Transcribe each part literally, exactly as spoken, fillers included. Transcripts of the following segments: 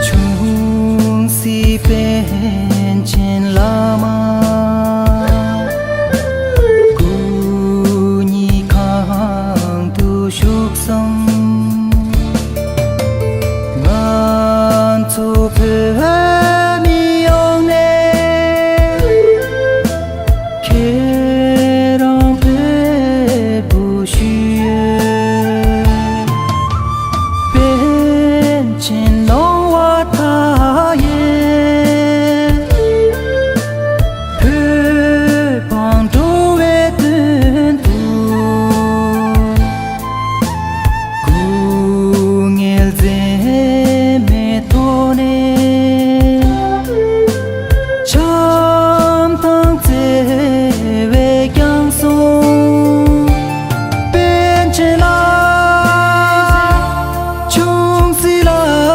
ཆུང་སྲིད་པཎ་ཆེན་བླ་མ། སྐུ་ཉིད་གང་དུ་བཞུགས་སམ། ང་ཚོ་བོད་མི་ཡོངས་ནས། ཁྱེད་རང་འབོད་སྐུལ་ཞུ་ཡོད། པཎ་ཆེན་ནོར་བ་མཐའ་ཡས། བོད་འབངས་འགྲོ་བའི་དོན་དུ། སྐུ་ངལ་འཛེམས་མེད་ཐོག་ནས། བྱམས་དང་བརྩེ་བས་བསྐྱངས་སོང་། པཎ་ཆེན་ལགས། ཆུང་སྲིད་ལགས།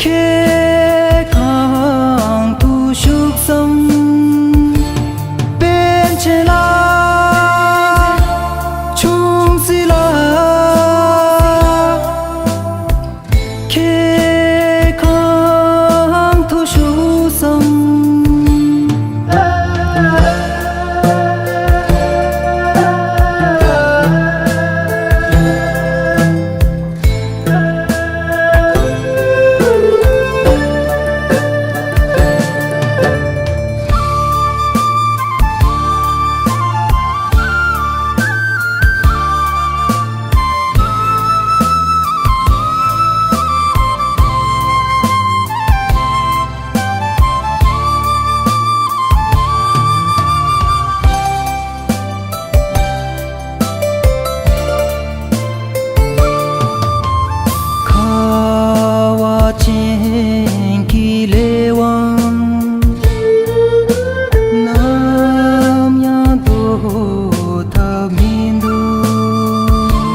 ཁྱེད་གང་དུ་བཞུགས་སམ། པཎ་ཆེན་ལགས། ཆུང་སྲིད་ལགས། ཁྱེད་གང་དུ་བཞུགས་སམ། ཁ་བ་ཅན་གྱི་ལས་དབང་ནམ་ཡང་ལྡོག་ཐབས་མི་འདུག།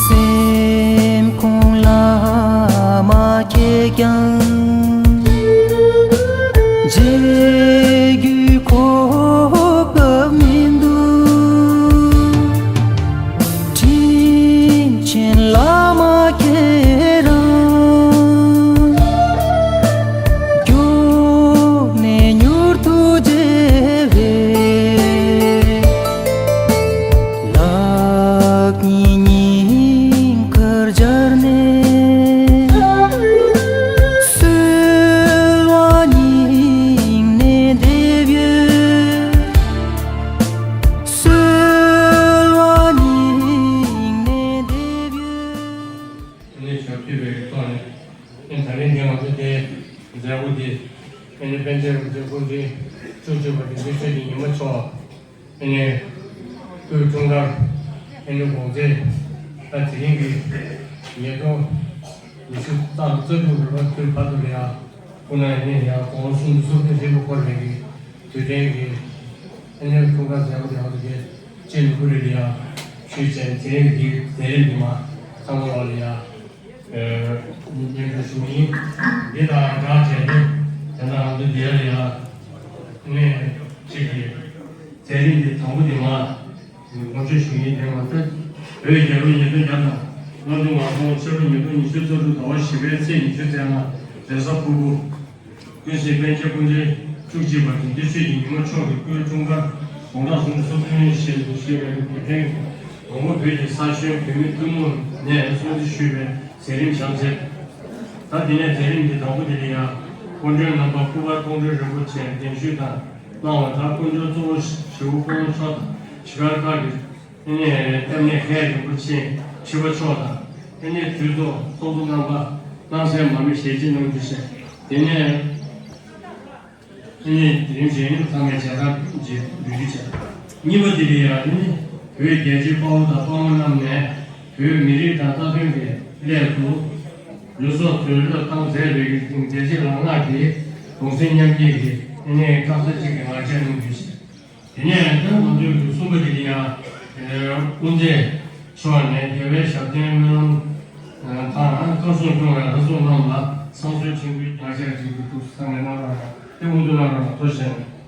སེམས་ཁོང་བླ་མ་ཁྱེད་ཀྱང་མཇལ་རྒྱུའི་གོ་སྐབས་མི་འདུག། དྲིན་ཆེན་བླ་མ་ཁྱེད་རང་མགྱོགས་ནས་མྱུར་དུ་མཇལ་བའི་ལག་གཉིས་སྙིང་ཁར་སྦྱར་ནས། གསོལ་བ་སྙིང་ནས་འདེབས་ཡོད། གསོལ་བ་སྙིང་ནས་འདེབས་ཡོད། ཨ་ནི་ཞབས་ཕྱི་བའི་ཐོག་ནས་ཨ་ནི་ད་རིང་འདི་ང་ཚོ་དེ་མཛད་སྒོ་འདི་ཨ་ནི་པཎ་ཆེན་རིན་པོ་ཆེ་སྐུ་ཕྲེང་བཅུ་གཅིག་པ་དེ་འདི་ཆོས་ཀྱི་ཉི་མ་མཆོག་ཨ་ནི་ སྐུའི་འཁྲུངས་སྐར་ཨེ་ནུ་གོང་ཚེས་ད་དེ་རིང་གི་ཉིས་སྟོང་ཉི་ཤུ་རྩ་རྩ་དྲུག་རེད་པ། དུས་བར་དུ་ལ་ཡང་སྐུ་ན་ཡང་ཡང་དགུང་ལོ་སུམ་ཅུ་སོ་བདུན་ཟིན་པ་སྐོར་ལས་ཀྱི་དུས་དྲན་གྱི་ཨེ་ནུ་འཁྲུངས་སྐར་མཛད་སྒོ་དེ་ཧ་ཏུ་གེ་ཅེ་ནུ་ཀུ་རེ་ལ་ཡང་ཞུས་བྱས། དེ་རིང་གི་མཛད་རིམ་འདི་མ་ཚང་མ་ལ་ཡང་ཨེ་སྙན་སྒྲོན་ཞུ་གི་ཡིན། འདི་དང་སྦྲགས་བྱས་ནས་དེ་ན་ང་ཚོ་འདིར་ཡང་ནས་གཅིག་གིས་མཛད་རིམ་འདི་དང་པོ་འདི་མ་ངོ་སྤྲོད་ཞུ་ཡིན། དེ་མ་ཟད་བོད་རྒྱལ་ལོ་ཉིས་སྟོང་བརྒྱ་དང་ལྔ་བཅུ་ང་གསུམ་ཕྱི་ལོ་ཉིས་སྟོང་ཉི་ཤུ་རྩ་དྲུག་ཟླ་བ་བཞི་པའི་ཚེས་ཉི་ཤུ་རྩ་ལྔ་རེས་གཟའ་ཕུར་བུ། ཀུན་གཟིགས་པཎ་ཆེན་སྐུ་ཕྲེང་བཅུ་གཅིག་པ་དགེ་འདུན་ཆོས་ཀྱི་ཉི་མ་མཆོག་གི་སྐུའི་འཁྲུངས་སྐར་དགུང་གྲངས་སུམ་ཅུ་སོ་བདུན་བཞེས་སུ་གཤེགས་པའི་དུས་དྲན་གྱི་མདོ་དབུས་བོད་ཀྱི་ས་གཞོན་བུད་མེད་ཐུན་མོང་ནས་སྲུང་བརྩི་ཞུས་པའི་མཛད་རིམ་བྱུང་ཚེ། ད་དེ་ནས་མཛད་རིམ་འདི་དང་པོ་དེ་ལ་ཡང་སྐུ་མགྲོན་རྣམ་པ་སྐུ་པར་ཁོང་ཁྲོ་རིན་པོ་ཆེ་གདན་ཞུས་དང་གནང་བ་དང་། སྐུ་མགྲོན་གཙོ་བོ་ཞེ་པོ་སྐུ་ངོ་མཆོག་དང་ཕྱི་དར་ཁག་གི་ཨ་ནི་སྐྱབས་གནས་མཁན་རིན་པོ་ཆེ་ཁྲི་པ་མཆོག་དང་། ཨ་ནི་དུས་ཚོགས་ཚོགས་གཙོ་རྣམ་པ་སྣང་གསལ་མར་མེ་ཞལ་གྱིས་གནང་རྒྱུ་བྱས། དེ་ནས་ཨ་ནི་དེ་རིང་གཞན་ཡོད་ཚང་མའི་མཇལ་ཁ་བརྒྱུད་འབུལ་རྒྱུ་བྱས། གཉིས་པ་དེ་ལ་ཡང་ཨ་ནི་བོད་རྒྱལ་གཅེས་དཔའ་བོ་དང་དཔའ་མོ་རྣམས་ནས་བོད་མི་རིགས་དང་རྩ་དོན་གྱི་སླད་དུ་ལུས་སྲོག་དུལ་བློས་བཏང་མཛད་པའི་རྒྱལ་གཅེས་ལག་དམར་གྱི་གདུང་སེམས་མཉམ་སྐྱེད་ཀྱི་ཨ་ནི་དགའ་ས་གཅིག་གི་ངག་བཅད་གནང་རྒྱུ་བྱས། དེ་ནས་ད་ང་ཚོའི་གསུམ་པ་དེ་ལ་ཡང་དབུ་མཛད་མཆོག་ནས་རྒྱལ་བའི་ཞབས་བརྟན་སྨོན་ལམ་དང་བཀའ་གསུང་སྐྱོང་བའི་ལྷ་ཚོགས་རྣམས་ལ་བསང་གསོལ་ཆེན་པོའི་ངག་བཅད་ཅིག་ཏུ་ཐུགས་སུ་ཚང་མས་གནང་རོགས་གནང་། དེ་དབུ་འཛུགས་གནང་རོགས་གནང་། ཐུགས་རྗེ་ཆེ།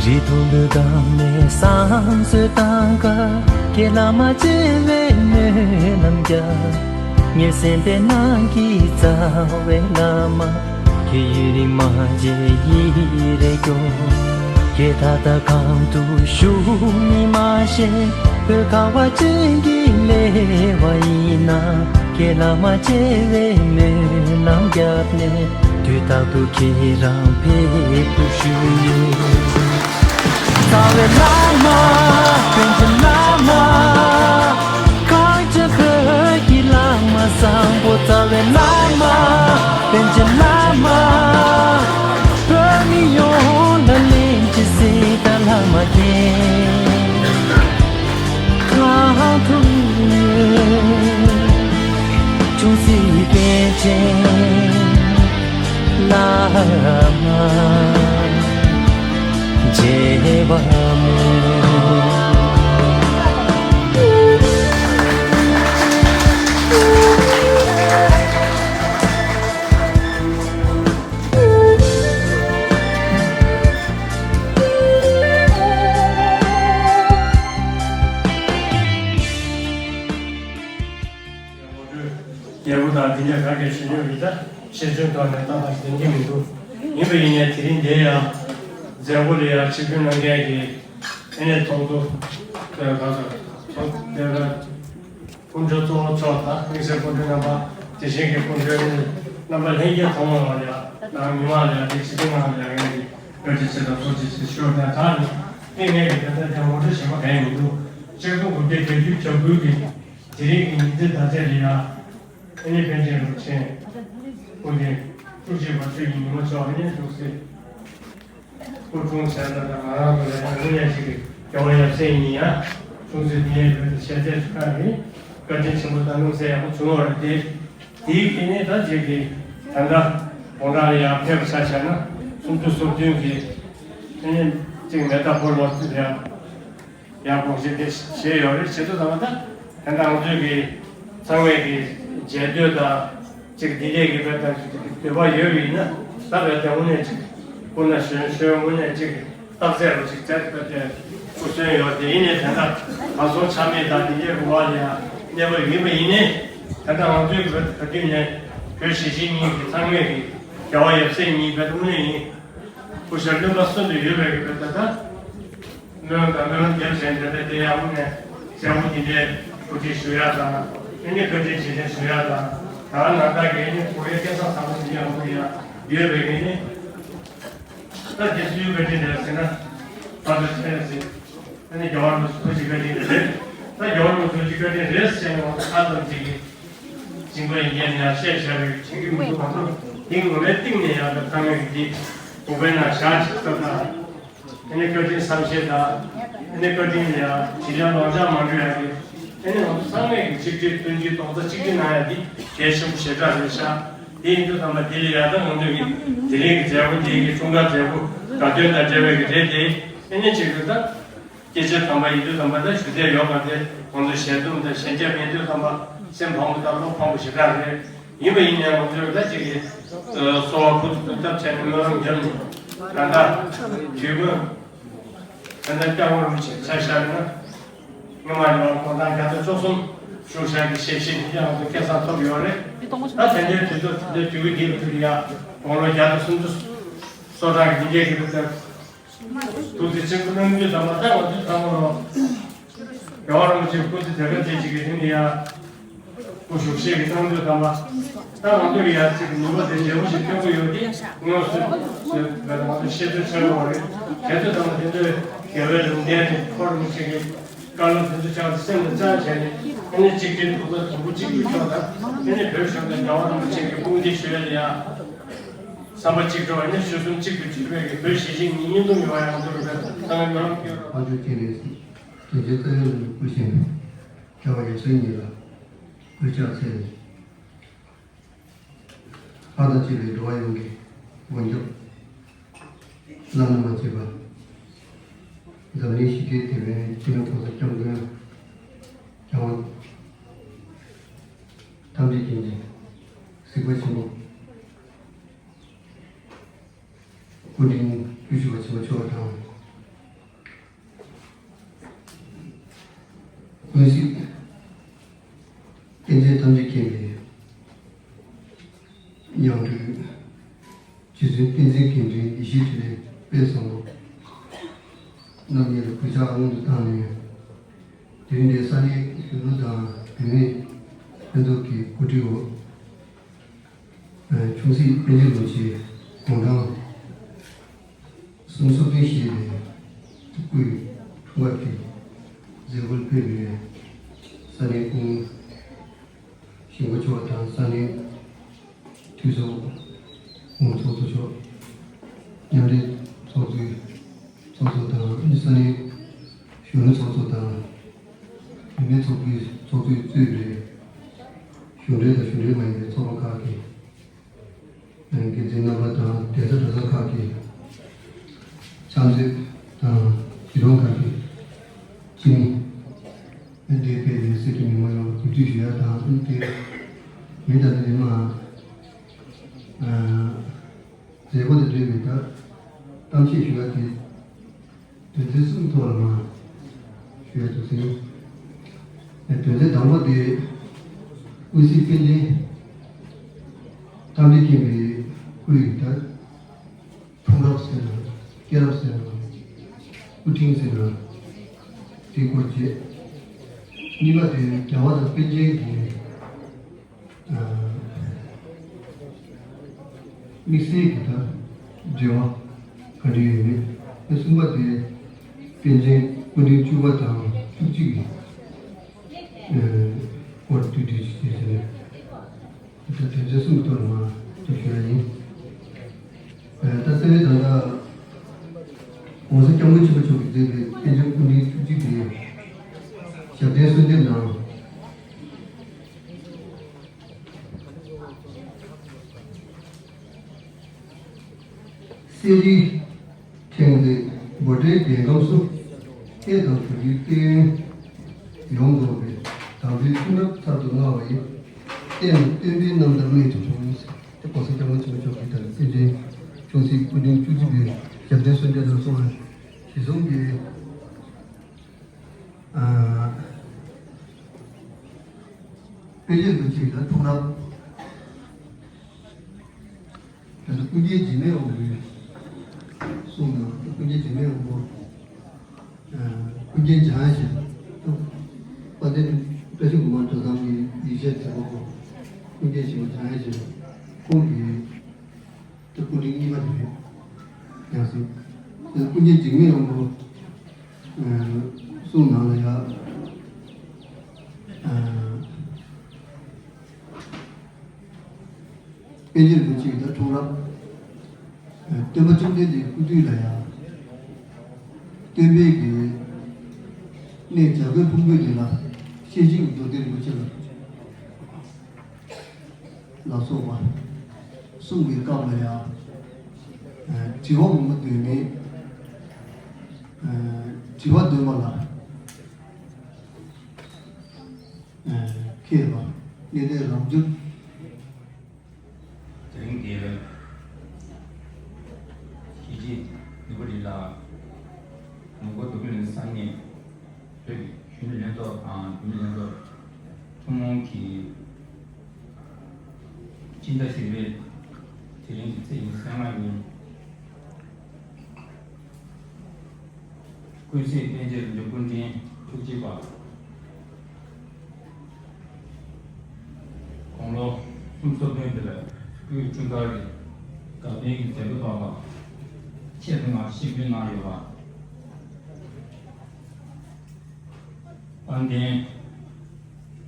རི་མཐོན་པོའི་སྒང་ནས་བསང་གསོལ་བཏང་ག་སྐྱེས་ལ་མ་བརྗེད་པའི་སྨོན་ལམ་རྒྱབ། ངའི་སེམས་པའི་ནང་གི་རྩ་བའི་བླ་མ། ཁྱེད་ཡུན་རིང་མ་མཇལ་ཡིད་རེ་སྐྱོ། ཁྱེད་ད་ལྟ་གང་དུ་བཞུགས་མིན་མ་ཤེས། བོད་ཁ་བ་ཅན་གྱི་གླེ་བ་ཡིན་ན། ཁྱེད་ལ་མ་བརྗེད་པའི་སྨོན་ལམ་བརྒྱབ་ནས། དུས་རྟག་ཏུ་ཁྱེད་རང་ཕེབས་པར་ཞུ་ཡི། རྩ་བའི་བླ་མ། པཎ་ཆེན་བླ་མ། གངས་ཅན་བོད་ཀྱི་བླ་མ། བཟང་པོ་རྩ་བའི་བླ་མ། པཎ་ཆེན་བླ་མ། བོད་མི་ཡོངས་ལ་ལན་གཅིག་གཟིགས་དང་བླ་མ་མཁྱེན། གང་དུ་ཡོད། ཆུང་སྲིད་པཎ་ཆེན་བླ་མ། མཇལ་བར་སྨོན། རྒྱལ་པོ་དང་དེ་འདྲ་ག་གེ་ཞུ་ཡོད་རེད། ད་ཤེས་ཚོད་ཐོག་ནས་ཏག་ཏག་ལྡན་གྱི་མི་འདུག་ཡིན་པ་ཡིན་ནའི་དེ་རིང་འདིར་ཡང་མཛད་སྒོ་ལ་ཡང་ཆིབས་བསྒྱུར་གནང་མཁན་གྱི་ཨ་ནེ་ཚོགས་གཙོ་ག་ཚོད་ཚོགས་སྐུ་མགྲོན་གཙོ་བོ་མཆོག་དང་དམིགས་བསལ་སྐུ་མགྲོན་རྣམ་པ། དེ་བཞིན་གྱི་སྐུ་མགྲོན་རྣམ་པ་ལྷན་རྒྱས་ཚང་མ་ལ་ཡང་དང་མི་མང་ལ་ཡང་དེ་ཕྱི་དྲིལ་ནང་ལ་ཡང་ངས་ཀྱི་བཀའ་དྲིན་ཆེ་དང་ཐུགས་རྗེ་ཆེ་ཞུ་བ་དང་། ད་ནི་ངས་ཀྱི་དེ་ལྟར་ཀྱང་ངོ་སྤྲོད་ཞིབ་པ་གང་ཡང་མི་འདུག་ཆིག་སྟོང་དགུ་བརྒྱ་བརྒྱད་ཅུ་གྱ་དགུ་གི་དེ་རིང་གི་ཉིན་མཚན་ད་ཆ་རེད་ཡ། ཨ་ནེ་པཎ་ཆེན་རིན་པོ་ཆེ་སྐུ་མདུན་ཐུགས་རྗེ་བ་ཆོས་ཀྱི་ཉི་མ་མཆོག་ཨ་ནེ་ཐུགས་སྲས་སྐུ་འཁྲུངས་མཛད་ལ་དང་ང་རང་ཚོ་ལ་ཡང་དངོས་གནས་ཞིག་གི་རྒྱལ་བ་ཡབ་སྲས་གཉིས་ཡང་ཆུང་ཚེ་འདི་ནས་བོད་དུ་ཞལ་མཇལ་ཞུ་ཁ་རེད། བཀའ་དྲིན་ཆེན་པོ་དང་སྣང་ཚད་ཡག་པོ་བྱུང་བ་རེད་དེ། དེའི་གི་ནི་ད་ཅིག་གི་ད་ལྟ་དགུང་གྲངས་ལ་ཡང་ཕེབས་པ་ཆ་བཞག་ན་སུམ་ཅུ་སོ་བདུན་གི་ཨ་ནེ་ཅིག་མེ་ཏོག་ཕོར་ལོ་ཚོད་ཡང་། ཡང་དགོངས་བཞེས་དེ་བཞེས་ཡོད་རེད། བྱེད་དུ་བཏང་བ་ད་དེ་འདྲ་ང་ཚོའི་གི་ཚང་མས་གི་མཇལ་འདོད་དང་ཅིག་འདི་འདྲས་གི་བས་དང་འདོད་པ་ཡོད་པ་ཡིན་ན་ད་བས་དེ་དངོས་གནས་ཅིག་སྐུ་ན་གཞོན་གཞོན་དངོས་གནས་ཅིག་རྟགས་གསལ་རུ་ཅིག་མཛད་པ་དེ་སྐུ་གསོན་ཡོད་དེ་ཡིན་ནའི་དེ་འདྲ་གང་སོང་ཆ་མེད་དང་འདི་འདྲས་གི་བ་ལ་ཡང་གནས་པ་ཡིན་པ་ཡིན་ནའི་དེ་འདྲ་ང་ཚོའི་གི་བས་ག་དུས་ནས་བོད་གཞིས་བྱེས་གཉིས་ཀྱི་ཚང་མས་གི་རྒྱལ་བ་ཡབ་སྲས་གཉིས་བས་དངོས་གནས་ཡིན། སྐུ་ཞབས་བློན་པོ་གསུམ་དུ་ཡོད་པའི་གི་བོད་ད་ལྟ་སྨོན་ལམ་དང་སྨོན་ལམ་རྒྱབ་བྱས་འདི་ལྟ་སྟེ་ཡང་ནས་མཛད་སྒོ་འདི་འདྲའི་གོ་སྒྲིག་ཞུ་ཡག་དང་ཨ་ནི་བཀའ་དྲིན་རྗེས་དྲན་ཞུ་ཡག་དང་ད་ནང་བདག་གི་ཨ་ནི་གོ་བའི་སྐལ་བཟང་བཟང་པོ་ཞིག་ཡང་ཡོད་པའི་གི་ནི་ད་དེ་སུའི་བཀའ་དྲིན་རེད་ཟེར་ན་ད་ལྟ་བྱས་ཟིན་ཨ་ནི་རྒྱལ་བ་རིན་པོ་ཆེ་ཐུགས་རྗེ་བཀའ་དྲིན་རེད། ད་རྒྱལ་བ་རིན་པོ་ཆེ་ཐུགས་རྗེ་བཀའ་དྲིན་རེད་ཟེར་ནས་ང་ཚོ་ཁ་ཙམ་ཅིག་གི་སྦྱིན་པ་ཡིན་ཡང་བཤད་བྱ་བའི་བྱེད་ཀྱི་མི་འདུག་ག་འདི་ངོ་མའི་སྟེང་ནས་ཡང་ད་ཚང་མས་ཀྱི་འདི་འོ་བའི་ནང་བཞག་ཅིག་ལྟ་ད། ཨ་ནི་བཀའ་དྲིན་བསམ་ཤེས་དང་། ཨ་ནི་བཀའ་དྲིན་ལ་ཡང་ཇི་ལྟར་ལོག་འཇགས་མ་འགྲོ་ཡག་གི་ཨ་ནི་ང་ཚོ་ཚང་མས་ཀྱི་ཆིག་སྒྲིལ་མཐུན་སྒྲིལ་རྡོག་རྩ་གཅིག་སྒྲིལ་གནང་ཡག་འདི་གལ་ཆེན་པོ་ཞེ་དྲག་རེད་ཤག་དེ་ཡིན་དུས་ཙམ་པ་འདི་ལ་ཡང་ད་ང་ཚོས་ཀྱི་དེ་རིང་གི་མཛད་སྒོ་འདི་གི་འཁྲུངས་སྐར་མཛད་སྒོ་དགའ་སྟོན་དང་འབྲེལ་བའི་གི་རེད་དེ། ཨ་ནི་ཅིག་གི་ད། སྐྱེས་ཆེན་དམ་པ་ཡིན་དུས་ཙམ་པ་ད་ཞུ་འདོད་ཡོད་པ་དེ་ང་ཚོ་ཞལ་འཛོམས་དང་ཞལ་མཇལ་མེད་དུས་ཙམ་པ་སེམས་ཕམ་པོ་དང་བློ་ཕམ་པོ་ཞེ་དྲག་རེད། ཡིན་པ་ཡིན་ནའི་ང་ཚོས་ད་ཅིག་གི་གསོལ་བ་ཕུར་ཚུགས་ཐབས་བྱས་ནས་སྨོན་ལམ་རྒྱབ་ནས་ད་ལྟ་དུས་ཀུན་ད་ལྟ་སྐྱབས་མགོན་རིན་པོ་ཆེ་ཆ་བཞག་ན་སྔོན་མ་ཡོང་དགོང་དག་བརྒྱ་དང་བཅུ་གསུམ་བཞུགས་ཤག་གི་ཞལ་བཞེས་འདི་ཡང་ང་ཚོ་སྐལ་བཟང་ཐོབ་ཡོད་རེད། ད་དེ་འདྲའི་དུས་ཚོད་དེ་འདྲའི་དུས་ཀྱི་འདི་གི་དུས་ཡང་དགུང་ལོ་བརྒྱ་དང་སུམ་ཅུ་སོ་གྲངས་ཀྱི་འདི་འདྲའི་གི་དུས་ཐུགས་རྗེ་ཆེན་པོ་གནང་རྒྱུ་དང་མ་ད་ང་ཚོའི་ཚང་མ་རོགས། རྒྱལ་བ་རིན་པོ་ཆེའི་སྐུ་ཚེ་དེ་ག་དེ་ཅིག་གི་རིང་ལ་ཡང་སྐུ་བཞུགས་ཤེས་ཀྱི་གནང་རྒྱུ་དང་མ་ད་ང་ཚོ་ཡང་ཅིག་ནུས་པ་དེ་འབྲས་བུ་ཞིག་སྟོན་གྱི་ཡོད་དེ་དངོས་སུ་ང་ཚོ་ཤེས་ཚོད་ཆེན་པོ་རེད། དེ་ཚོ་དང་དེ་ཚོའི་རྒྱལ་བའི་ལུང་བསྟན་དེ་ཁོ་རིན་པོ་ཆེ་གི་བཀའ་སློབ་དེ་ཚོ་ཅང་སེམས་ལ་བཅངས་བྱས་ནས་ཨ་ནི་གཅིག་སྒྲིལ་ཐུགས་ཚོགས་དུམ་བུ་གཅིག་ཏུ་ཕྱོགས་དང་ཨ་ནི་བོད་གཞུང་དང་རྒྱལ་བ་རིན་པོ་ཆེ་གི་དཔུང་སྡེ་ཞུ་ཡ་ལ་ཡང་། བསམ་པ་གཅིག་སྒྲིལ་བ་ནི་ཆོལ་གསུམ་གཅིག་ཏུ་གྱུར་པའི་གི་བོད་གཞིས་བྱེས་གཉིས་མཉམ་འཛོམས་ཡོང་བ་ཡང་དུ་རེད་ཚང་མའི་ནང་སྐྱོད་རོགས། དབང་ཕྱུག་ཅན་རེད། དོན་ཆེན་རྩ་བའི་ལུང་སྐུ་ཞབས་རྒྱལ་བ་ཡབ་སྲས་གཉིས་ལ་གུས་ཕྱག་འཚལ་ནས། ལྷ་དང་བཅས་པའི་འགྲོ་བ་ཡོངས་ཀྱི་མགོན་སྐྱབས་བླ་ན་མ་མཆིས་པ། འཛམ་གླིང་ཞི་བདེའི་དེད་དཔོན་སྤྱི་ནོར་༸གོང་ས་༸སྐྱབས་མགོན་༸སྐྱབས་དབང་ཐམས་ཅད་མཁྱེན་ཅིང་གཟིགས་པ་ཆེན་པོ་སྐུ་ཕྲེང་བཅུ་བཞི་པ་ཆེན་པོ་མཆོག་དང་། ཀུན་གཟིགས་དཔལ་ཆེན་ཐམས་ཅད་མཁྱེན་པའི་ཡང་སྤྲུལ་རྗེ་བཙུན་བསྟན་འཛིན་རྒྱས་འབྲིང་ཡེ་ཤེས་འཕྲིན་ལས་དཔལ་བཟང་པོ་རྣམ་གཉིས་ལ་གུས་ཕྱག་སྔོན་དུ་བཏང་ནས། དེ་རིང་འདིར་ས་གནས་གཞོན་ནུ་དང་བུད་མེད་ལྷན་ཚོགས་ཀྱི་གོ་སྒྲིག་འོག་ཆུང་སྲིད་དཔལ་ཆེན་རིན་པོ་ཆེ་དགུང་གྲངས་སུམ་ཅུ་སོ་བདུན་བཞེས་པའི་སྐུའི་འཁྲུངས་སྐར་གྱི་མཛད་སྒོར་ཕེབས་པའི་ས་གནས་སྐུ་ངོ་གཞིས་འགོ་མཆོག་དང་ས་གནས་འཐུས་ཚོགས་སྐུ་ངོ་ཚོགས་གཙོ་མཆོག་མཉམ་འབྲེལ་ཚོགས་གཙོའི་ཚོགས་གཙོ་དང་ས་གནས་གཞོན་ནུ་ཚོགས་གཙོ་དང་། བུད་མེད་ཚོགས་པའི་ཚོགས་གཙོས་གཙོས་པའི་གཞུང་འབྲེལ་དང་གཞུང་འབྲེལ་མ་ཡིན་པའི་ཚོགས་པ་ཁག་གི་འགན་འཛིན་རྣམ་པ་དང་གདན་ས་གྲྭ་ཚང་ཁག་གི་ཕྱག་མཛོད་དང་གཞིས་གྲོང་ཁག་གི་སྤྱི་མི། འདིར་ཕེབས་པའི་སྲིད་ཀྱི་མི་མང་ཡོངས་ལ་གུས་འདུད་ཞུ་ཡ་དང་། དེ་མི་དང་མི་རིགས་མང་མཛད་སྒོ་དང་འབྲེལ་བའི་ད་གཏམ་བཤད་ཞུ་ཡ་དེ། དོན་ཚན་གསུམ་ཐོག་ལ་མར་ཞུ་ཡ་འདུག་ཟེར། དོན་ཚན་དང་པོ་དེ་ཀུན་གཟིགས་དཔལ་ཆེན་ཐམས་ཅད་མཁྱེན་པའི་སྐུའི་ད་འཁྲུངས་རབས་ཟེར་ན། སྐྱེས་རབས་ཟེར་ན། སྐུ་ཕྲེང་ཟེར་ན་དེའི་སྐོར་བྱས། གཉིས་པ་དེ་རྒྱལ་བ་དང་པཎ་ཆེན་གྱི་དམིགས་བསལ་གྱི་ད་འབྲེལ་བ་ག་འདྲ་ཡོད་མེད། དེ་གསུམ་པ་དེ་པཎ་ཆེན་སྐུ་ཕྲེང་བཅུ་པ་དང་བཅུ་གཅིག་གི་སྐོར་བསྡུས་བསྡུས་ཅིག་བྱས་ནས། ད་དོན་ཚན་གསུམ་གྱི་ཐོག་ནས་མར་ཞུ་ཡ་ཡིན། ད་ལྟ་ད་ལྟ་༸གོང་ས་༸སྐྱབས་མགོན་ཆེན་པོ་མཆོག་གིས་མཛད་པའི་པཎ་ཆེན་སྐུ་ཕྲེང་བཅུ་གཅིག་པའི་ཞབས་བརྟན་གསོལ་འདེབས་ནང་། གསེར་རིའི་ཕྲེང་མཛེས་འབོད་སྒྲའི་རྒྱལ་ཁམས་སུ། ལྟས་དང་བུ་ཡུལ་བསྟན་ཡོངས་རྫོགས་པའི། དམ་པའི་གསུང་རབ་ཚར་དུ་དངར་བ་ཡི། བསྟན་ལ་སྟོན་པའི་རྣམ་ཐར་རྨད་དུ་བྱུང་། ཏེ་༸གོང་ས་༸སྐྱབས་མགོན་ཆེན་པོ་མཆོག་གིས་ད་རེས་པཎ་ཆེན་ཆུང་སྲིད་སྐུ་ཕྲེང་བཅུ་གཅིག་པའི་ཞབས་བརྟན་གསོལ་འདེབས་ནང་གསུངས་པ་གཞིར་བཟུང་གིས། ཨ། དཔེ་ཆ་འདི་གཅིག་ལ་འཁྲུངས་རབས། ད་ལྟ་ཀུན་མཁྱེན་འཇིགས་མེད་དབང་པོའི་གསུང་ནང་། ཀུན་མཁྱེན་འཇིགས་མེད་དབང་པོ། ཨ། ཀུན་མཁྱེན་འཇམ་དབྱངས་ཞེས། དཔལ་ལྡན་བཀྲ་ཤིས་སྒོ་མང་གྲྭ་ཚང་གི་ཡིག་ཆ་མཛད་པ་པོ། ཀུན་མཁྱེན་ཞེས་པ་འཇམ་དབྱངས་ཞེས་པ་ཁོང་གི་ད་སྐུ་ཕྲེང་གཉིས་པ་དེ་རེད། ཡང་སྲིད་སྐུ་མཁྱེན་འཇིགས་མེད་དབང་པོ་གསུང་ནང་ལ་ཡང་། པཎ་ཆེན་རིན་པོ་ཆེ་གི་ད་འཁྲུངས་རབས། སྟོན་པ་བཅོམ་ལྡན་འདས་སྐུ་དུས་ལ་ཡང་། སྟོན་པའི་གི་གནས་བྱ་རྒོད་ཕུང་པོའི་གདན་ལ་ཤེར་ཕྱིན་གྱི་མདོ་སྡེ་རིན་པོ་ཆེ་ལ། ལ་སོགས་པ་གསུང་གི་སྐབས་ལ་ཡང་། ཨ། དྲི་བ་ངོ་མ་འདོན་མཁན། ཨ། དྲི་བ་འདོན་པ་ལ། ཨ། མཁས་པ་གནས་བརྟན་རབ་འབྱོར། དེ་རིང་འདིར་གཞིས་བྱེས་ནུ་བོ་རི་ལ་ནུབ་སྒོ་རྡོ་སྐྱོང་གླིང་ས་གནས་བོད་ཀྱི་གཞོན་ནུ་ལྷན་ཚོགས་དང་བུད་མེད་ལྷན་ཚོགས་ཐུན་མོང་གིས་སྤྱི་ཟླ་བཞི་པའི་དེ་རིང་གི་ཚེས་ཉི་ཤུ་རྩ་ལྔ་ཉིན། ཀུན་གཟིགས་དཔལ་ཆེན་རིན་པོ་ཆེ་སྐུ་ཕྲེང་བཅུ་གཅིག་པ། དགུང་ལོ་སུམ་ཅུ་སོ་བདུན་དེ་ལ་སྐུའི་འཁྲུངས་སྐར་གྱི་དགའ་སྟོན་གྱི་མཛད་སྒོའི་ཐོག་ལ་ཆེད་དུ་མར་གཤེགས་འབུལ་གནང་ཡོད་པ། དཔལ་ལྡན་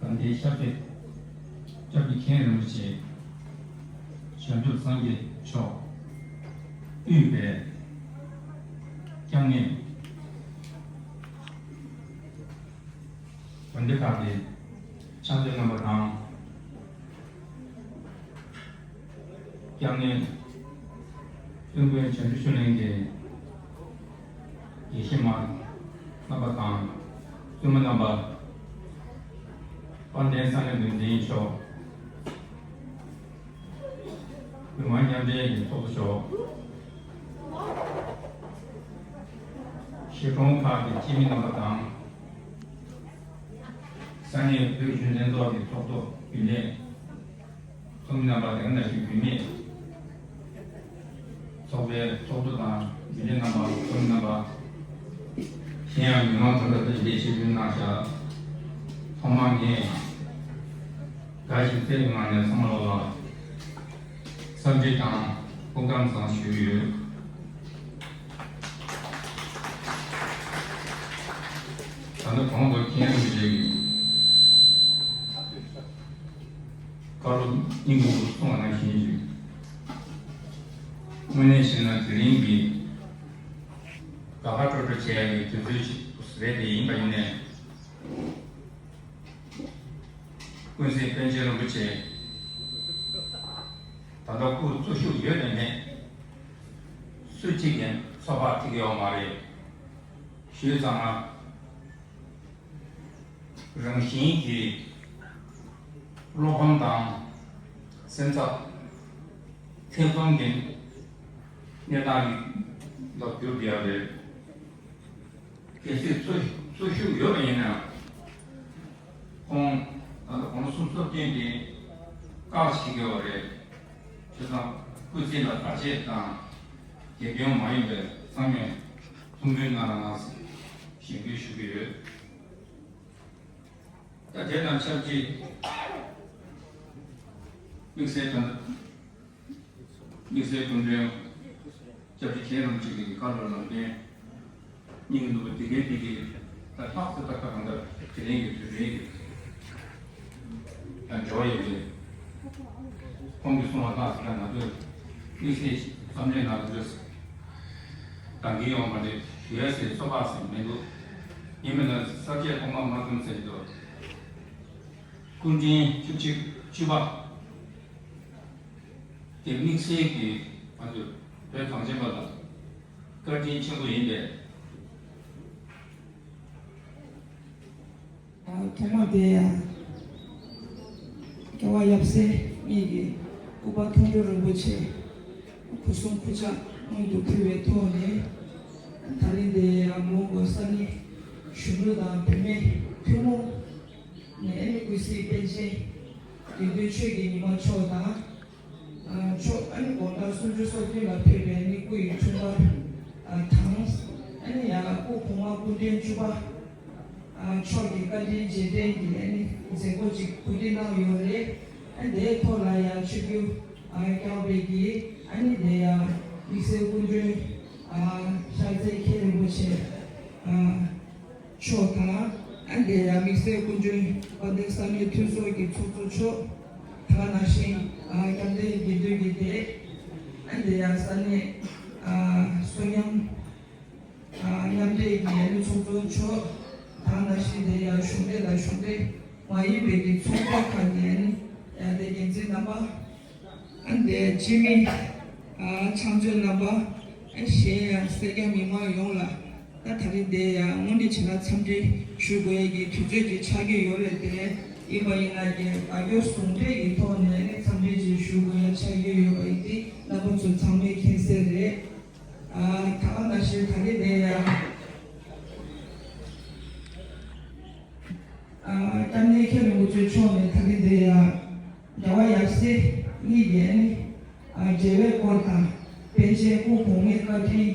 དགའ་ལྡན་ཤཱཀྱ་སྐྱབས་ཀྱི་མཁན་རིན་པོ་ཆེ་བྱང་ཆུབ་སངས་རྒྱས་མཆོག་དབུས་པའི་སྐྱབས་གནས་དགོན་སྡེ་ཁག་གི་ཕྱག་མཛོད་རྣམ་པ་དང་། སྐྱབས་གནས་བཙུན་དགོན་བྱང་ཆུབ་ཆོས་གླིང་གི་དགེ་བཤེས་མ་རྣམ་པ་དང་བཙུན་མ་རྣམ་པ། དཔལ་ལྡན་ས་གནས་འགོ་འཛིན་མཆོག། མི་མང་མཉམ་འབྲེལ་གྱི་ཚོགས་གཙོ་མཆོག། གཞིས་གྲོང་ཁག་གི་སྤྱི་མི་རྣམ་པ་དང་། ས་གནས་བོད་གཞོན་ལྷན་ཚོགས་ཀྱི་ཚོགས་གཙོ་རྒྱུན་ལས། ཚོགས་མི་རྣམ་པ་དེ་ག་ནང་བཞིན་བུད་མེད་ཚོགས་པའི་ཚོགས་གཙོ་དང་རྒྱུན་ལས་རྣམ་པ། ཚོགས་མི་རྣམ་པ། གཞན་ཡང་མི་མང་གང་དག་ལ་འདིར་ཆིབས་བསྒྱུར་གནང་བཞག། ཐོག་མར་ངས་དགའ་ཞིང་སེམས་ཀྱི་ངང་ནས་ཚང་མ་ལ་འཚམས་འདྲི་དང་སྐུ་ཁམས་བཟང་ཞུ་གི་ཡོད། ད་ལྟ་གོང་དུ་མཁན་རིན་པོ་ཆེ་གིས་བཀའ་སློབ་སྙིང་པོ་གསུངས་པ་ནང་བཞིན་ཞིག། དངོས་གནས་བཤད་ན་དེ་རིང་གི་དགའ་དགའ་སྤྲོ་སྤྲོ་བྱེད་ཡག་གི་དུས་ཚོད་ཅིག་རེད་དེ། ཡིན་པ་ཡིན་ནའི། ཀུན་གཟིགས་པཎ་ཆེན་རིན་པོ་ཆེ་ད་ལྟ་སྐུ་འཚོ་བཞུགས་ཡོད་ནས་མེད། སུ་གཅིག་གིས་ཚོད་དཔག་ཐིག་ཡོད་མ་རེད། ཞུས་ཙང་ང་རང་བཞིན་གྱིས་བློ་ཕམ་དང་སེམས་འཚབ་ཐེ་ཚོམ་གྱི་གནས་སྟངས་ལ་གྱུར་བསྡད་ཡོད་རེད། གལ་སྲིད་འཚོ་འཚོ་བཞུགས་ཡོད་པ་ཡིན་ན། ཁོང་ད་ལྟ་གོང་ས་སྐུ་ཚབ་བསྟེན་ཏེ་བཀའ་ཞིག་ཡོད་རེད། བྱས་ཙང་སྐུ་ཚེ་ལ་བར་ཆད་དང་རྒྱབ་སྐྱོར་མ་ཡིན་པའི་བསམ་ཡོད་ཐུགས་སྨོན་གནང་རོགས་གནང་ཞེས་འབོད་སྐུལ་ཞུ་གི་ཡོད། ད་དེ་དང་ཆབས་ཅིག་དམིགས་བསལ་དང་། དམིགས་བསལ་སྐུ་མགྲོན་སྐྱབས་རྗེ་མཁན་རིན་པོ་ཆེ་གི་བཀའ་སློབ་ལམ་སྟོན་སྙིང་ནུས་པ་འདི་གའི་འདི་གའི་ད་ལྷག་ཏུ་ད་ལྟ་གང་ལྟར་དེ་རིང་གི་དུས་དྲན་གྱི་ད་འབྲེལ་བ་ཡོད་པས། ཁོང་གིས་གསུངས་པ་ལྟར་ད་ང་ཚོས་དམིགས་བསལ་བསམ་ལས་ནང་དུ་འདང་གི་ཡོང་མ་རེད། ཞུ་ཡ་ཟེར་ཚོད་དཔག་ཟེར་མི་འདུག། ཡིན་མིན་ན་ས་བཅད་ཐོག་མ་མ་ཐོན་ཟེར་གྱི་འདུག། སྐུ་ཕྲེང་བཅུ་གཅིག་བཅུ་པ། དེ་དམིགས་བསལ་གྱིས་ང་ཚོས་བོད་གངས་ཅན་པ་ལ་བཀའ་དྲིན་ཆེན་པོ་ཡིན་པས། ཐོག་མ་དེ་ཡང་རྒྱལ་བ་ཡབ་སྲས་གཉིས་ཀྱི་སྐུ་པར་མཐོང་གྲོལ་རིན་པོ་ཆེ་སྐུ་གསུང་སྐུ་ཕྱག་སྔོན་དུ་ཕུལ་བའི་ཐོག་ནས། ད་རིང་འདི་ཡང་ལུང་དགོན་ས་གནས་གཞོན་ནུ་དང་བུད་མེད་ཐུན་མོང་ནས་ཨ་ནི་ཀུན་གཟིགས་པཎ་ཆེན་དགེ་འདུན་ཆོས་ཀྱི་ཉི་མ་མཆོག་དང་། མཆོག་ཨ་ནི་དགོང་དག་སུམ་ཅུ་སོ་བདུན་ལ་ཕེབས་པའི་ཨ་ནི་སྐུ་ཡི་འཁྲུངས་སྐར་དང་། ཨ་ནི་ཡང་སྐུ་གོང་མ་སྐུ་ཕྲེང་བཅུ་པ་མཆོག་གི་བཀའ་དྲིན་རྗེས་དྲན་གྱི་ཨ་ནི་མཛད་སྒོ་ཅིག་གོ་སྒྲིག་གནང་ཡོད་རེད། ཨ་ནི་དེའི་ཐོག་ལ་ཡང་ཆིབས་བསྒྱུར་བསྐྱངས་པའི་གི་ཨ་ནི་དེ་ཡང་དམིགས་བསལ་སྐུ་མགྲོན་ཤར་རྩེ་མཁན་རིན་པོ་ཆེ་མཆོག་དང་། ཨ་ནི་དེ་ཡང་དམིགས་བསལ་སྐུ་མགྲོན་དཔལ་ལྡན་ས་གནས་འཐུས་ཚོགས་ཀྱི་ཚོགས་གཙོ་མཆོག། ད་ག་ནང་བཞིན་སྐྱབས་མགོན་དགེ་འདུན་གྱི་སྡེ། ཨ་ནི་དེ་ཡང་ས་གནས་གསོན་ཉམས་མཉམ་འབྲེལ་གྱི་ཨ་ནི་ཚོགས་གཙོ་མཆོག། ད་ག་ནང་བཞིན་དེ་ཡང་གཞུང་འབྲེལ་དང་གཞུང་འབྲེལ་མ་ཡིན་པའི་གི་ཚོགས་པ་ཁག་གི་ཨ་ནི་ཡང་དེ་འགན་འཛིན་རྣམ་པ། ཨ་ནི་སྤྱི་མི། ཨ་ཕྱག་མཛོད་རྣམ་པ། ཨ་གཞན་ཡང་སེར་སྐྱ་མི་མང་ཡོངས་ལ་ད་ད་རིང་འདིར་ཡང་དངོས་གནས་བྱས་ན་འཚམས་འདྲི་ཞུ་དགོས་ཡས་ཀྱི་དུས་ཚོད་ཅིག་ཆགས་ཀྱི་ཡོད་རེད་དེ། ཡིན་པ་ཡིན་ན་ཀྱང་དགའ་སྐྱོ་ཟུང་འབྲེལ་གྱི་ཐོག་ནས་ནི་འཚམས་འདྲི་ཅིག་ཞུ་དགོས་ཡ་ཆགས་ཀྱི་ཡོད་པ་ཡིན་ཏེ་རྣམ་པ་ཚོ་ཚང་མས་མཁྱེན་གསལ་རེད། ཨ་ད་ག་ནང་བཞིན་ད་རིང་འདིར་ཡང་། ཨ་སྐྱབས་གནས་མཁན་རིན་པོ་ཆེ་མཆོག་ནས་ད་རིང་འདིར་ཡང་རྒྱལ་བ་ཡབ་སྲས་གཉིས་ཀྱི་ཨ་ནི་ཨ་འབྲེལ་བའི་སྐོར་དང་། པཎ་ཆེན་སྐུ་གོང་མའི་བཀའ་དྲིན།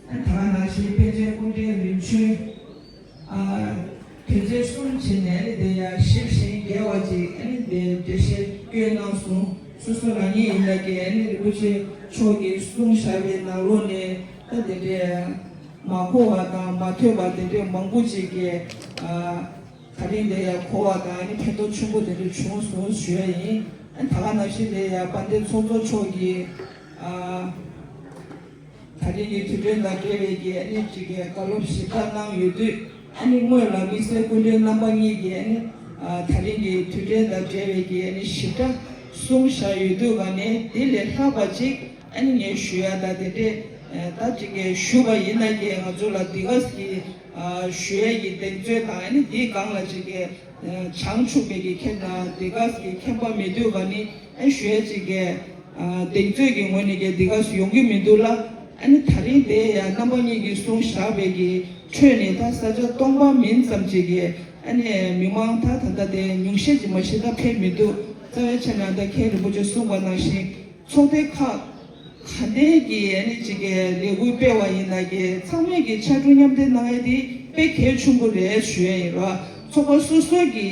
ཨ་ད་ག་ནང་བཞིན་པཎ་ཆེན་སྐུ་ཕྲེང་རིམ་བྱོན་ཨ་དོན་ཚན་གསུམ་བྱས་ནས་ཨ་ནི་འདིར་ཡང་ཞིབ་ཞིང་རྒྱས་པ་ཅིག་ཨ་ནི་འདིར་འགྲེལ་བཤད་སྐྱོན་གནང་སོང་། སོ་སོ་རང་ཉིད་ཡིན་ན་ཀྱང་ཨ་ནི་རིན་པོ་ཆེ་མཆོག་གིས་གསུངས་བཞག་པའི་ནང་ལོགས་ནས་ད་དེ་འདྲའི་མ་གོ་བ་དང་མ་ཐོས་པ་དེ་འདྲའི་མང་པོ་ཅིག་གིས་ཨ་ད་རིང་འདིར་ཡང་གོ་བ་དང་ཨ་ནི་ཕན་ཐོགས་ཆེན་པོ་དེ་འདྲ་བྱུང་སོང་ཞུ་ཡ་ཡིན། ཨ་ནི་ད་ག་ནང་བཞིན་འདིར་ཡང་དཔལ་ལྡན་ཚོགས་གཙོ་མཆོག་གིས་ཨ་ད་རིང་གི་དུས་དྲན་དང་འབྲེལ་བའི་གི་ཨ་ནི་ཅིག་གི་བཀའ་སློབ་ཞིབ་ཕྲ་གནང་ཡོད་དུས། ཨ་ནི་སྔོན་ལ་དམིགས་བསལ་སྐུ་མགྲོན་རྣམ་པ་གཉིས་ཀྱིས་ཨ་ནི་ཨ་ད་རིང་གི་དུས་དྲན་དང་འབྲེལ་བའི་གི་ཨ་ནི་ཞིབ་ཕྲ་ གསུངས་བཞག་ཡོད་དུས་ག་ནས་དེ་ལས་ལྷག་པ་ཅིག་ཨ་ནི་ངས་ཞུ་ཡ་ད་དེ་འདྲས་ད་ཅིག་གས་ཞུ་བ་ཡིན་ན་གས་ང་ཚོ་ལ་འདི་ག་གི་ཞུ་ཡ་གི་གདེང་ཚོད་དང་ཨ་ནི་འདིའི་སྒང་ལ་ཅིག་གས་བྱང་ཆུབ་པའི་གི་མཁན་དང་འདི་ག་གི་མཁན་པ་མེད་དུས་ག་ནི་ཨ་ཞུ་ཡ་ཅིག་གས་གདེང་ཚོད་ཀྱི་ངོས་ནས་གས་འདི་ག་ཡོང་གི་མི་འདུག་ལ། ཨ་ནི་ད་རིང་དེ་ཡང་རྣམ་པ་གཉིས་ཀྱིས་གསུངས་བཞག་པའི་གི་ཁྲོད་ནས་ད་ས་ཆ་སྟོང་པ་མིན་ཙམ་ཅིག་གི་ཨ་ནི་མི་མང་ད་ད་ལྟ་དེ་ཉུང་ཤས་ཅིག་མ་གཞི་ད་ཕེབས་མི་འདུག་རྩ་བའི་ཆ་ནས་ད་མཁན་རིན་པོ་ཆེ་གསུངས་པ་ནང་བཞིན་ཚོགས་སྡེ་ཁག་ག་འདྲའི་གི་ཨ་ནི་ཅིག་གི་ལས་འགུལ་སྤེལ་བ་ཡིན་ན་གི་ཚང་མས་གི་ཕྱར་གྲུ་མཉམ་འདེགས་གནང་ཡ་དེ་དཔེ་གལ་ཆེན་པོ་རེད་ཞུ་ཡ་ཡིན་རོ། ཚོགས་པ་སོ་སོ་གི་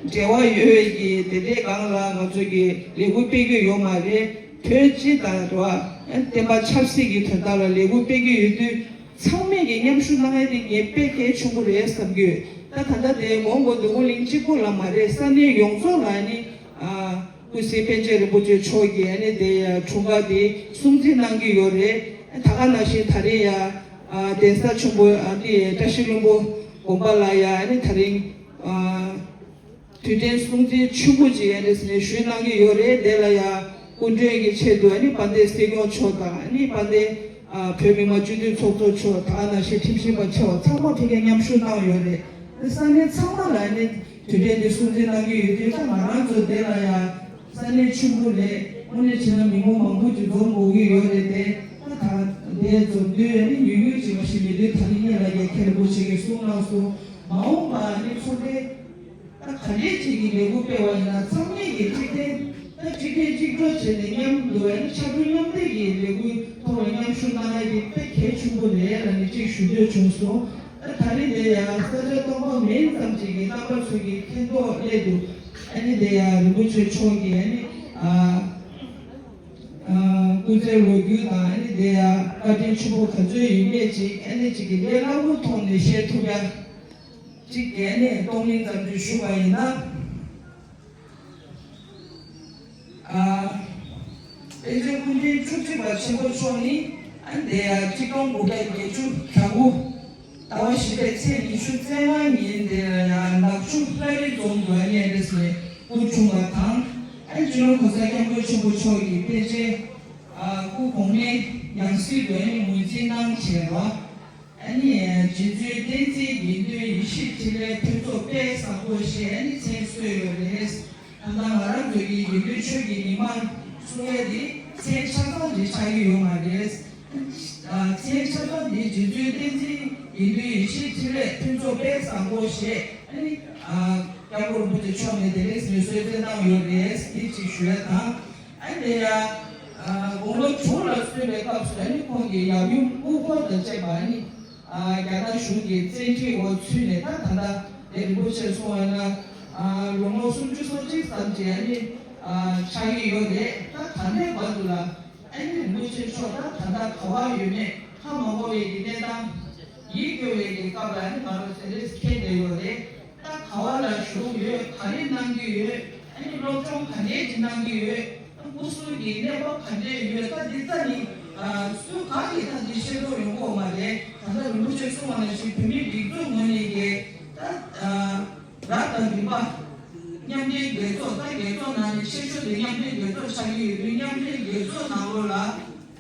འབྲེལ་བ་ཡོད་པའི་གི་དེ་འདྲའི་སྒང་ལ་ང་ཚོ་གི་ལས་འགུལ་སྤེལ་གི་ཡོད་མ་རེད། བོད་སྤྱི་དང་རོ། བསྟན་པ་ཆབ་སྲིད་ཀྱི་དོན་དག་ལ་ལས་འགུལ་སྤེལ་གི་ཡོད་དུས་ཚང་མས་གི་མཉམ་ཞུགས་གནང་ཡ་དེ་ངས་དཔེ་གལ་ཆེན་པོ་རེད་བསམ་གི་ཡོད། ད་ད་ལྟ་དེ་མོན་གྷོ་འདོད་རྒུ་གླིང་གཅིག་པོ་ལ་མ་རེད། ས་གནས་ཡོངས་རྫོགས་ལ་ནི་ཨ། སྐུ་ཚེ་པཎ་ཆེན་རིན་པོ་ཆེ་མཆོག་གིས་ཨ་ནི་དེ་ཡ་འཁྲུངས་སྐར་དེ་སྲུང་བརྩི་གནང་གི་ཡོད་རེད། ད་ག་ནང་བཞིན་ད་རེས་ཡ་ཨ་གདན་ས་ཆེན་པོ་ཨ་ནི་བཀྲ་ཤིས་ལྷུན་པོ་དགོན་པ་ལ་ཡ་ཨ་ནི་ད་རིང་ཨ་དུས་དྲན་སྲུང་བརྩི་ཆེན་པོ་ཅིག་ཨ་ནི་ཟེར་ནས་ཞུས་གནང་གི་ཡོད་རེད། དེ་ལ་ཡ་སྐུ་མགྲོན་གྱི་ཆེད་དུ་ཨ་ནི་དཔལ་ལྡན་སྲིད་སྐྱོང་མཆོག་དང་ཨ་ནི་དཔལ་ལྡན་ཨ་བོད་མི་མང་སྤྱི་འཐུས་ཚོགས་གཙོ་མཆོག་ད་ག་ནང་བཞིན་ཁྲིམས་ཞིབ་པ་ཆེ་བ་ཚང་མ་ཕ་གིར་མཉམ་ཞུགས་གནང་ཡོད་རེད། ས་གནས་ཚང་མ་ལ་ཨ་ནི་དུས་དྲན་འདི་སྲུང་བརྩི་གནང་གི་ཡོད་དུས་ད་ང་རང་ཚོ་དེ་ལ་ཡ། ས་གནས་ཆེན་པོ་ལས་དངོས་གནས་བྱས་ན་མི་མང་མང་པོ་ཅིག་འཛོམས་དགོས་ཀྱི་ཡོད་རེད་དེ། ད་ད་དེ་འཛོམས་དུས་ཨ་ནི་ཉུང་ཉུང་ཅིག་མ་ཞིག་མེད་དུས་ད་རིང་ངེད་ལ་རྒྱལ་ཁ་རིན་པོ་ཆེ་གིས་གསུངས་གནང་སོང་། མ་འོངས་པ་ཨ་ནི་ཚོགས་སྡེ་ད་ག་འདྲས་ཅིག་གི་ལས་འགུལ་སྤེལ་བ་ཡིན་ན་ཚང་མས་ཀྱི་གཅིག་མཐུན་ད་གཅིག་མཐུན་གཅིག་གྲོགས་བྱས་ནས་མཉམ་དུ་ཨ་ནི་ཕྱར་གྲུ་མཉམ་འདེགས་ཀྱི་ལས་འགུལ་ཐོག་ལ་མཉམ་ཞུགས་གནང་ཡ་དེ་དཔེ་གལ་ཆེན་པོ་རེད་ལ་ནི་གཅིག་ཞུ་འདོད་བྱུང་སོང་། ད་རིང་འདི་ཡང་ས་ཆ་སྟོང་པ་མིན་ཙམ་ཅིག་གི་རྣམ་པ་ཚོ་གི་མཁྱེན་རྟོགས་སླད་དུ་ཨ་ནི་འདི་ཡང་རིན་པོ་ཆེ་མཆོག་གི་ཨ་ནི་ཨ་ཨ་སྐུ་ཚེའི་ལོ་རྒྱུས་དང་ཨ་ནི་འདི་ཡང་བཀའ་དྲིན་ཆེན་པོ་ག་ཚོད་ཡིན་མེད་ཅིག་ཨ་ནི་ཅིག་གི་ལས་སླ་པོ་ཐོག་ནས་བཤད་ཐུབ་ཡ་ཅིག་གི་ཨ་ནི་གཏོང་ལེན་ཙམ་ཅིག་ཞུ་བ་ཡིན་ན། ཨ། པཎ་ཆེན་སྐུ་ཕྲེང་བཅུ་གཅིག་པ་ཆེན་པོ་མཆོག་ནི་ཨ་འདི་ཡ་གཅིག་སྟོང་དགུ་བརྒྱ་བརྒྱད་ཅུ་གྱ་དགུ་ཟླ་བ་བཞི་པའི་ཚེས་ཉི་ཤུ་རྩ་ལྔ་ཉིན་འདི་ཡ་ནག་ཆུ་ལྷ་རི་རྫོང་དུ་ཨ་ནི་འདི་སྐུ་འཁྲུངས་པ་དང་ཨ་ནི་སྤྱི་ནོར་གོང་ས་སྐྱབས་མགོན་ཆེན་པོ་མཆོག་གིས་པཎ་ཆེན་ཨ་སྐུ་གོང་མའི་ཡང་སྲིད་དུ་ཨ་ནི་ངོས་འཛིན་གནང་བྱས་པ། ཨ་ནི་རྗེ་བཙུན་བསྟན་འཛིན་དགེ་འདུན་ཡེ་ཤེས་འཕྲིན་ལས་ཕུན་ཚོགས་དཔལ་བཟང་པོ་ཞེས་ཨ་ནི་མཚན་གསོལ་ཡོད་རེད། ད་ལྟ་ང་རང་ཚོ་གི་དགེ་འདུན་ཆོས་ཀྱི་ཉི་མ་གསུང་ཡས་འདི་མཚན་ཆ་ཚང་ཞིག་ཆགས་ཀྱི་ཡོད་མ་རེད། ཨ་མཚན་ཆ་ཚང་འདི་རྗེ་བཙུན་བསྟན་འཛིན་དགེ་འདུན་ཡེ་ཤེས་འཕྲིན་ལས་ཕུན་ཚོགས་དཔལ་བཟང་པོ་ཞེས་ཨ་ནི་ཨ་སྐྱབས་མགོན་རིན་པོ་ཆེ་མཆོག་ནས་དེ་རིང་ངོས་གསོལ་སྩལ་གནང་ཡོད་རེད། འདི་ཅིག་ཞུ་ཡ་དང་། ཨ་ནི་ཡ། ཨ་དགུང་ལོ་དྲུག་ལ་སོན་པའི་སྐབས་སུ་ཨ་ནི་ཁོང་གི་ཡབ་ཡུམ་སྐུ་འཁོར་དང་བཅས་པ་ཨ་ནི། ཨ་རྒྱ་ནག་གཞུང་གི་བཙན་ཁྲིད་འོག་ཚུད་ནས་ད་ད་ལྟ་དེ་རིན་པོ་ཆེ་སོང་བ་ན། ཨ་ལོ་ངོ་སུམ་ཅུ་སོ་གཅིག་ཙམ་ཅིག་ཨ་ནི། ཨ་ཆགས་ཀྱི་ཡོད་རེད། ད་ད་ལྟའི་བར་དུ་ལ་ཨ་ནི་རིན་པོ་ཆེ་མཆོག་ད་ད་ལྟ་ག་བ་ཡོད་མེད་ཧ་མ་གོ་བའི་གི་གནས་སྟངས། ཡིད་སྐྱོ་བའི་གི་སྐབས་ལ་ཨ་ནི་ང་རང་ཚོ་རེས་འཁེལ་བསྡད་ཡོད་རེད། ད་ག་བ་ལ་བཞུགས་ཡོད། ག་རེ་གནང་གི་ཡོད། ཨ་ནི་སློབ་སྦྱོང་ག་འདྲས་ཅིག་གནང་གི་ཡོད། ད་སྐུ་གཟུགས་ཀྱི་གནས་བབ་ག་འདྲས་ཡོད། ད་འདི་ད་ནི་ཨ་སུ་གང་གིས་ད་འདི་ཤེས་རྟོགས་ཡོང་གི་ཡོད་མ་རེད། ད་ལྟ་རིན་པོ་ཆེ་གསུངས་པ་ནང་བཞིན་བོད་མིའི་སྒྲིག་འཛུགས་ངོས་ནས་ཀྱི་ད་ཨ་རབ་དང་རིམ་པ་མཉམ་འབྲེལ་རྒྱལ་ཚོགས། ད་རྒྱལ་ཚོགས་ནང་ནས་ཆེ་ཤོས་དེ་མཉམ་འབྲེལ་རྒྱལ་ཚོགས་ཆགས་ཀྱི་ཡོད་དུས་མཉམ་འབྲེལ་རྒྱལ་ཚོགས་ནང་ལོགས་ལ།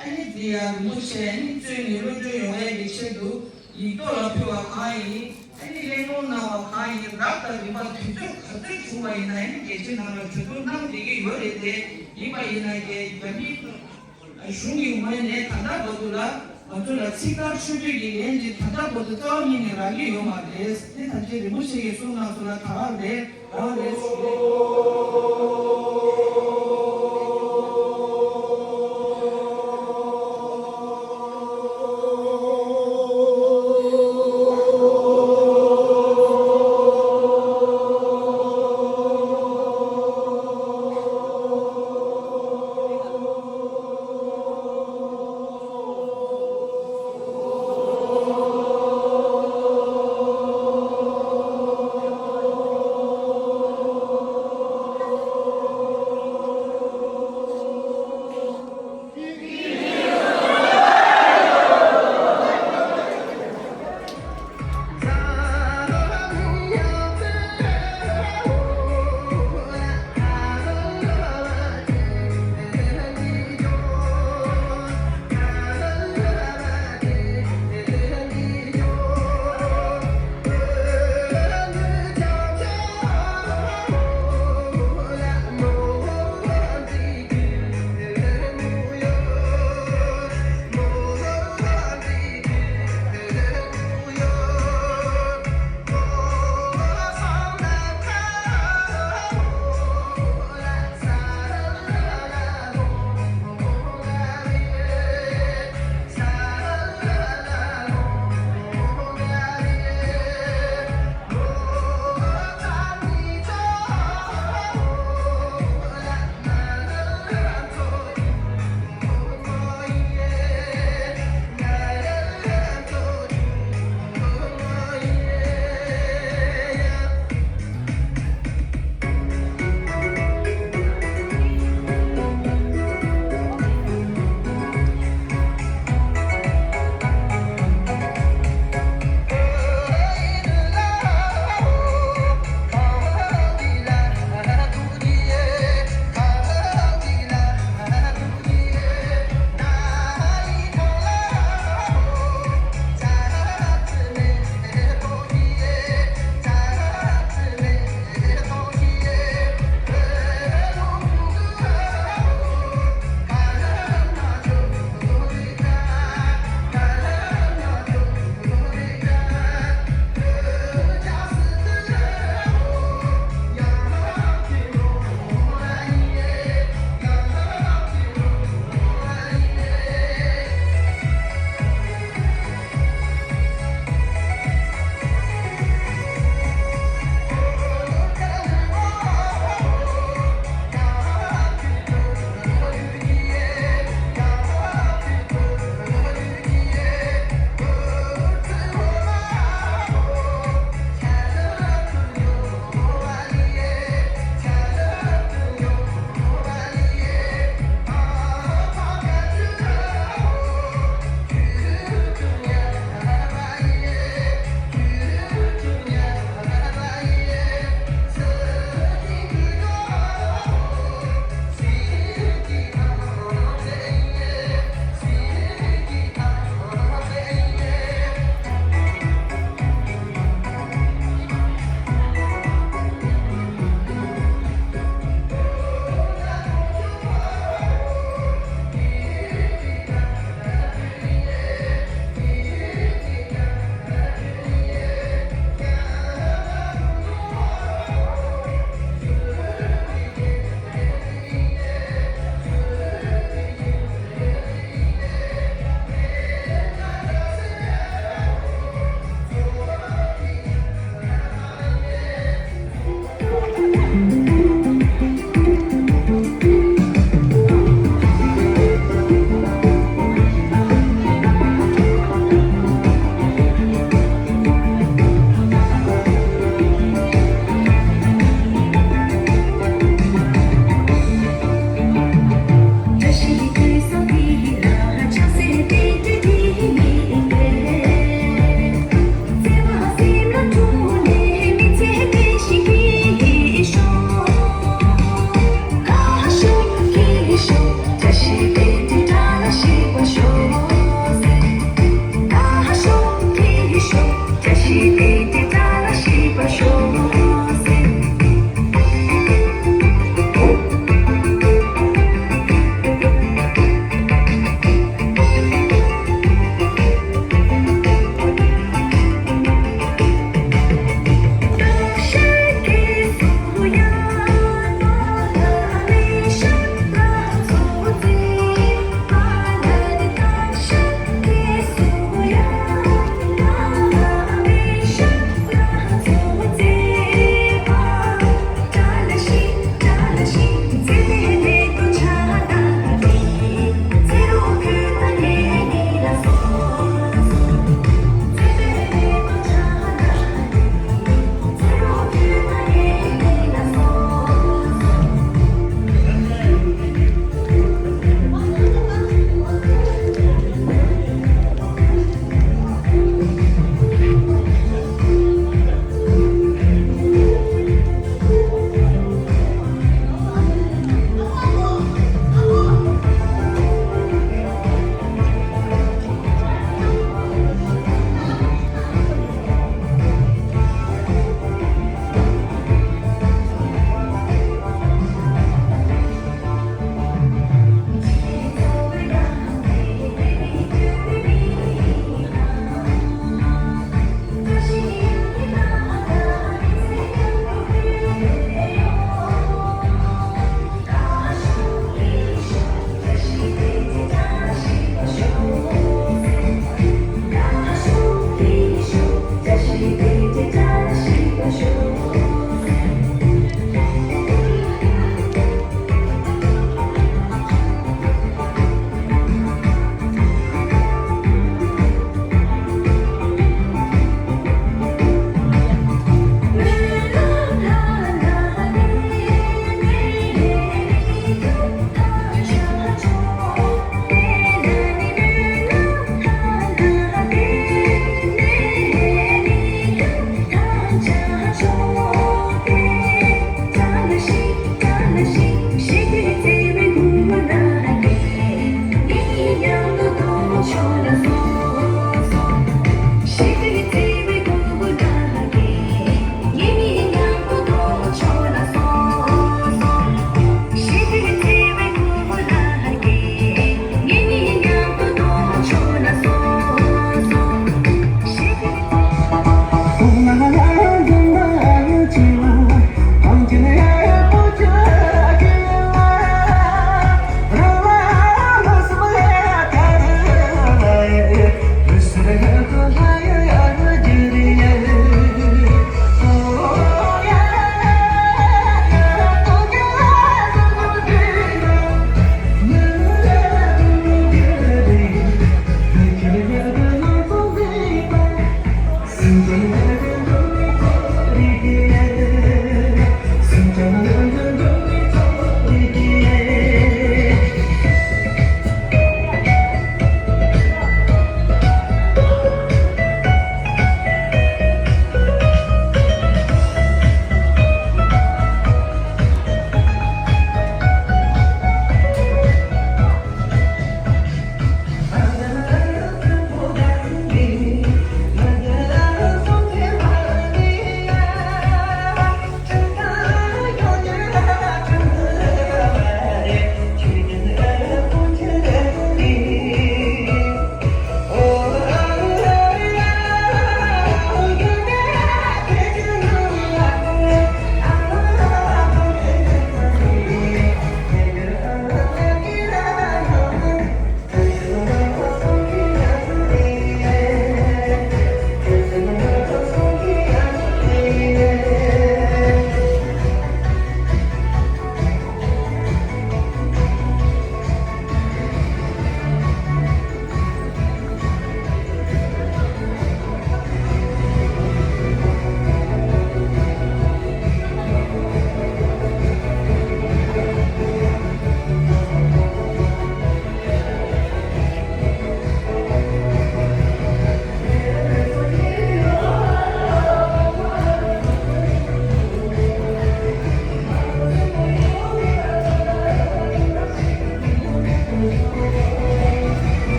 ཨ་ནི་འདི་ཡང་རིན་པོ་ཆེ་ཨ་ནི་བཙོན་ནས་གློད་གྲོལ་ཡོང་ཡས་ཀྱི་ཆེད་དུ་ཡིག་ཐོག་ལ་ཕུལ་བ་གང་ཡིན། ཨ་ནི་གླེང་སློང་གནང་བ་གང་ཡིན། རབ་དང་རིམ་པ་དུས་ཚོད་ག་ཚོད་བྱུང་བ་ཡིན་ན་ཨ་ནི་རྒྱལ་སྤྱི་ནང་ལ་གྲོས་བསྡུར་གནང་བསྡད་ཀྱི་ཡོད་རེད་དེ། ཡིན་པ་ཡིན་ན་རྒྱ་མི་གཞུང་གི་ངོས་ནས་ད་ལྟ་བར་དུ་ལ་ང་ཚོ་ལ་ཚིག་ཐག་ཆོད་པོ་ཡི་ལན་ཅིག་ད་ལྟ་བར་དུ་རྩ་བ་ཉིད་ནས་རག་གི་ཡོད་མ་རེད། དེ་ཐམས་ཅད་རིན་པོ་ཆེ་གིས་གསུངས་གནང་སོང་ལ་ད་ག་རེད།